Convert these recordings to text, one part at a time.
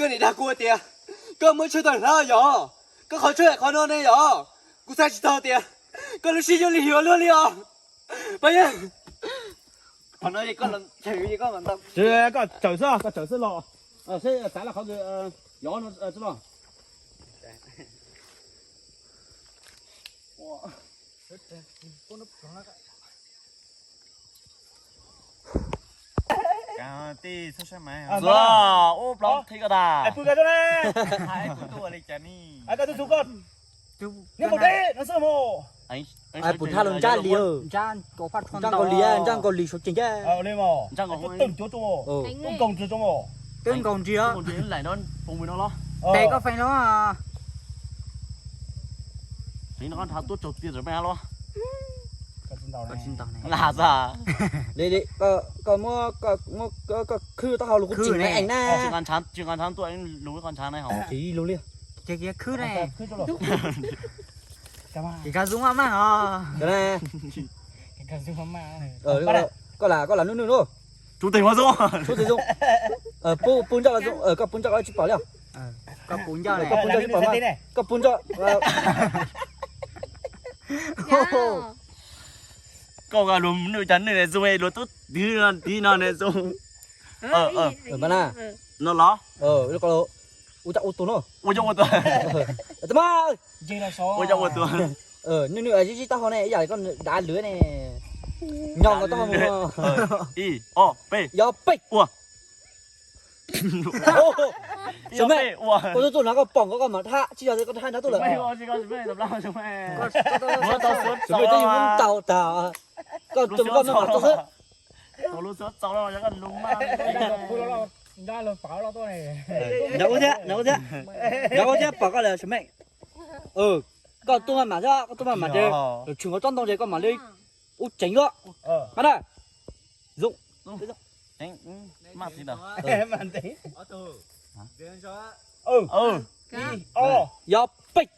Koj niam dag kuv tias koj muab tshuaj tawm hlab yog, koj qhov tshuaj qhov no ne yog, kuv xav tsis tau tias koj lub siab yuav lig yuav luag li os. Pab Yeej, qhov no koj los, koj los ntau. Koj tsawm xwb, koj tsawm xwb los, seb xav los qhov twg, yog no xwb los. Ua, ub, plaub thib ko tas. Hais kuv tuaj li cas ni? Ai, pum thaj los ntsaj li, ntsaj nkaus li, ntsaj nkaus li saum ceem thiab. Ntsaj nkaus, twb nkaus ntsia. Tes koj feem no. Feem no koj nrhav tuaj tsaus tiag rau peb los. Li, li, koj muab, koj khwb taub hau los kuv tsis me eem na. Tsis nqa ntshav tuaj, lus koj ntshav na hos. Tsis lus li. Ces kiag khwb ne. Ces koj zoo maj maj os. Koj lam, koj lam nwj nwj lauj. Tsum tes mas zoo. Tsum tes zoo. Pub, pub ncauj los zoo, koj pub ncauj koj tsis pom li os. Koj pub ncauj, koj pub ncauj tsis pom mas, koj pub ncauj. Koj luag nwj cas nwj ne zoo, luag tub tiv no tiv no ne zoo. Mas na, no los. Ua cas ua tus no. Ua cas ua tus. Ua cas ua tus. Nwj nwj zib zib taub hau ne, ib yam li koj dav lwm ne. Nyob nkaus taub hau. Ib, ob, peb. Yog peb. Ua. Saum me, koj tuaj tuaj no koj pom koj, koj mam dhab, tsis yog koj dhab nrab tuaj lawm. Saum me twb yog ntau tag. Koj tus koj me mam tuaj xwb. Nrog ub thiab, nrog ub thiab, nrog ub thiab pom koj lawm saum me. Koj tuaj maj mam thiab, koj tuaj maj mam ces tshwm nkaus tsob ntoo ces koj mam li ub ceev xwb. Mas na, zoo. Yog peb.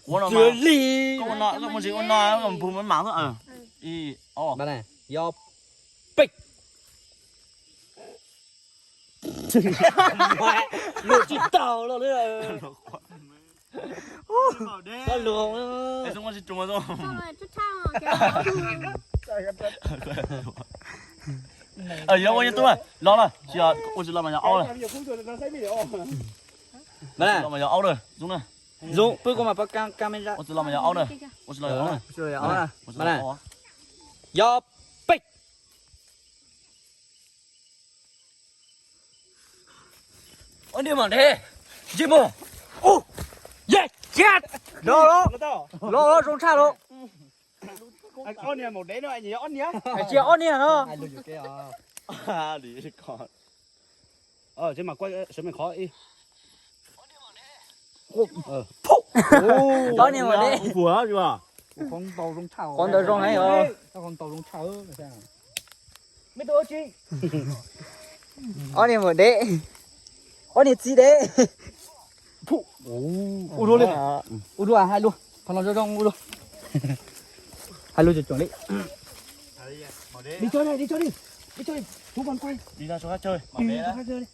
Ua li. Ua no, ua no, ua no, ua no. Yog peb. Luag tsis tau los li. Koj luag. Yog ua yog tuaj los na, ua tsis los mas yog aub lawm. Ua tsis los mas yog aub lawm, zoo na. Zoo, pw kuv mas pab ka me. Ua tsis los mas yog aub na. Ua tsis los yog aub na. Yog peb. Ob niag mam dev, ntsej muag. Ub, yes, yes. Los los, los los, zoo tshaj los. Tsis ob niag no. Ob niag mam dev. Qhov ntawd zoo heev os. Ob niag mam dev. Ob niag txiv dev. Ua dua li. Ua dua, hais lus. Qhov no zoo zoo, ua dua. Hais lus tseem tseem li. Đi chơi này, đi chơi đi. Đi chơi đi. Chú còn quay. Đi ra chỗ khác chơi. Đi ra chỗ khác chơi đi.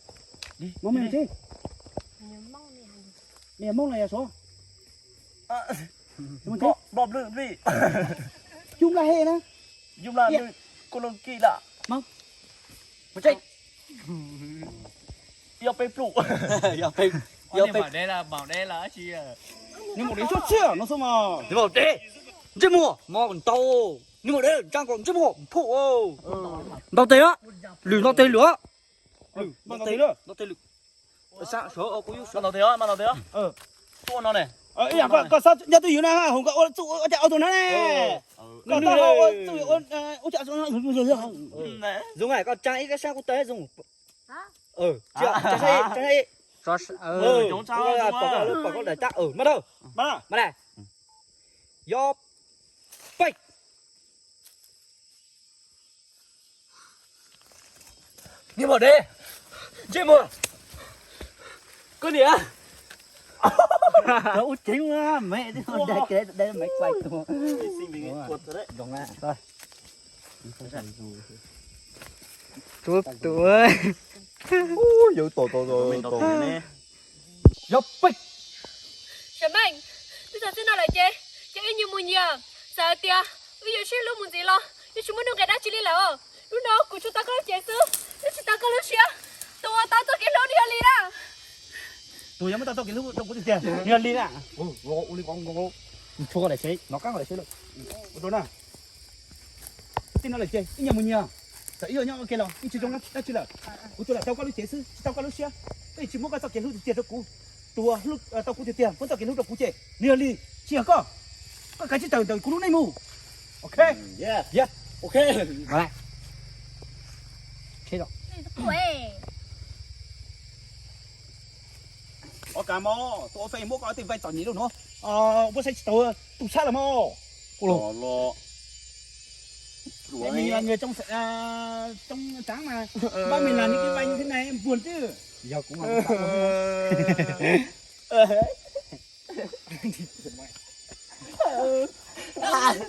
Đi, đi, đi. Mày mông này à số? Bom bom blưm blưm. Yum la he na. Yum la, cô lông kị lạ. Mông. Một check. Yog peb pluj. Yog peb, yog peb. Nws mus đếm số trước nó sao mà. Nws mus đếm. Ntsej muag mos ntau. Nws mus đếm trang còn ntsej muag phu. Ntau tes á. Lwm ntau tes lwm á. Lwm ntau tes lwm. Ntau tes lwm. Sab sov kuv yub sov ntau tes á, mas ntau tes á. Tuaj no ne. Koj sab nyob twj ywm na, hos koj ua cas ua tus na ne. Koj tau ua cas. Zoov, koj tsaa ib kab sab kuv taw zoov. Tsaa sab ib, tsaa sab ib. Pom koj daim tab, mas tau. Mas na. Yog peb. Niag mos dev, ntsej muag, koj niam. Ub ceev me, dai kev dai me quay tua. Tus tus. Ub, yawg tom tom tom tom. Yog peb. Sam Meej, twb txog txij no lawm ces, ces wb nyias mus nyias. Txawm hais tias wb yuav sib hlub mus ntxiv los yeej tsis muaj nuj nqis dab tsi li lawm. Hnub no kuv tsuas tau koj lub cev xwb, twb tsis tau koj lub siab. Tus uas tau txoj kev hlub nws yog Lis na. Tus yog muab tau txoj kev hlub rau kuv tiag tiag nws yog Lis na. Ua li, ua li, mus tshuav koj daim sev, nov qab koj daim sev lawm. Ua rau na. Txij no lawm ces wb nyias mus nyias. Txawm wb yuav nyob ua ke los yeej tsis zoo dab tsi lawm. Kuv tsuas lam tau koj lub cev xwb, tsis tau koj lub siab. Koj yeej tsis muab koj txoj kev hlub tiag tiag rau kuv. Tus uas hlub, tau kuv tiag tiag muab txoj kev hlub rau kuv ces nws yog Lis, tsis yog koj. Koj kav tsij tawm ntawm kuv lub neej mus. Ok. Yog. Ok. Ob kas mog, tus ua fej muab koj tej vai txom nyem lub nuav, muab saib tsis taus tus sab lawm mog. Ua los, nws, nws trông, trông trắng mà, bác mình làm những cái vai như thế này em buồn chứ. Giờ cũng là một bạn buồn.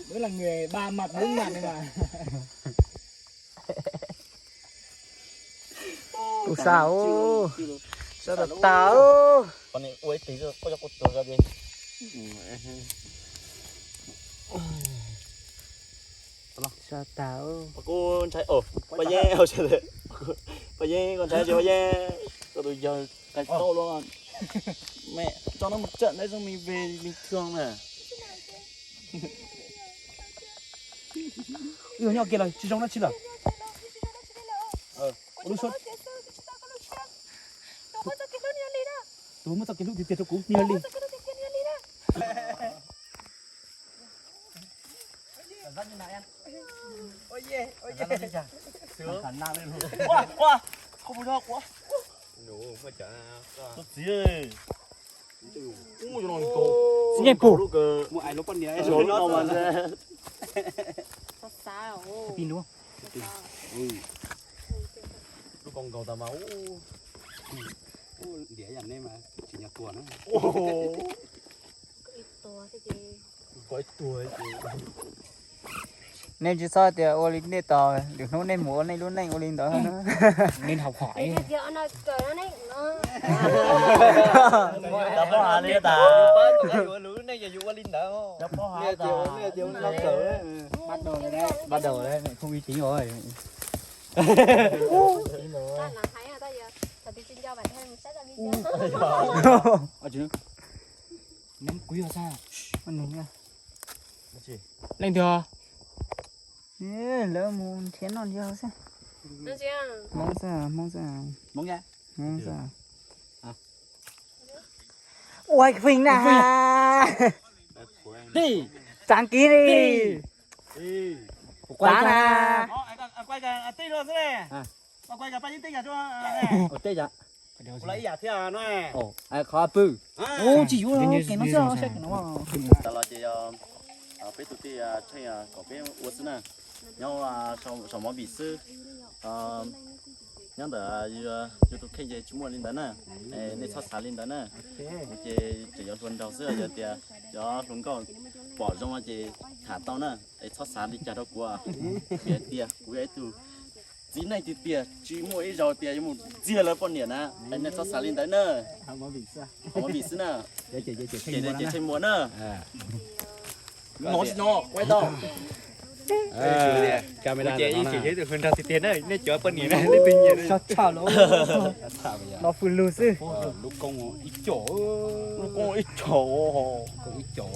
Đó là người ba mặt bốn mặt đây mà. Tus sab, sab tas tas. Sab tas. Paj Yeeb, Paj Yeeb, koj ntshai tsis Paj Yeeb? Koj tus yawg qais tau los. Mẹ, cho nó một trận đấy xong mình về bình thường mà. Wb nyob ua ke los tsis zoo dab tsi lawm. Tus muab txoj kev hlub tiag tiag rau kuv nws yog Lis. Tus txiv, tus txiv nyeej pum. Pin lub. Lub koj nkaus tas mas. Ntiav yam nej mas tsis nyob tua na. Nej tsis txhob tias ua li nej tos lwm hnub nej mus ua nej lub neej ua li ntawd. Nej hauv qhov. Bắt đầu đấy, mẹ không uy tín rồi. Ném quỷ vào sao? Leej twg? Lawv mus nrhiav noj nrhiav haus xwb. Hmoob xwb, Hmoob xwb. Hmoob xwb. Ua phim na. Tsaav kiv li. Tsaav na. Qhov pw. Ua ces no, ces no. Tas los ces yog peb tus tij Tsheej kom peb ua xwb na. Nyob saum movie xwb. Nyob ntawm yus tus kheej ces tsis muaj li ntawd na. Nej txhob xav li ntawd na. Ces tseem yuav hluas nraug xwb, yog tias cov hluas nkauj pom zoo no ces tham tau na. Es txhob xav li cas rau kuv. Vim hais tias kuv yog ib tug txiv neej tiag tiag, tsis muaj ib zaug tias yuav mus ntxiag lawv poj niam na. Es nej txhob xav li ntawd na. Movie xwb na. Ces Tsheej mus na. Camera ces yeej tseem yog tus hluas nraug tiag tiag na, nej cov poj niam na leej twg nyiam. Los fwj lug xwb. Lub koob ib co, lub koob ib co, koob ib co.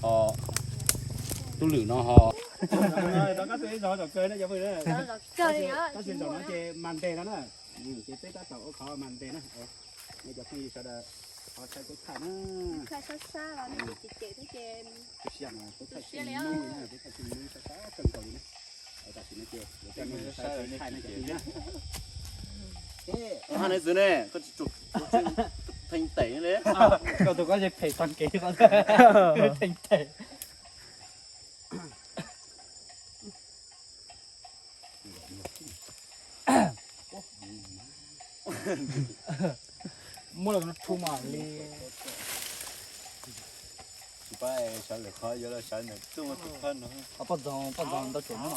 Ho tub lwm no ho. Tab sis zaum no ces mas ntes no na, ces peb tab tom ua qhov mas ntes na. Nej cov phooj ywg sawv daws ho saib peb thaij na. Thaij sab sab los nej cem cem thiab ces tu siab mas peb thaij tsis meej na, peb thaij tsis meej sab sab kawg nkaus li na. Tam sim no ces yuav coj nej saib peb thaij na cov phooj ywg na. Hab neb xwb ne, koj tsis tsum theej tes li. Koj tus koj phem tag kev, theej tes. Muab los no thu mam li. Tsis pab sawv lawm qhov yuav los sawv ntawm txuj ma tus phab no. Qhov poj ntxoog, poj ntxoog ntau tsuam no.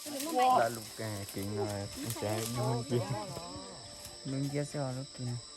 Lub kev no, lub nciab xwb os lub kev.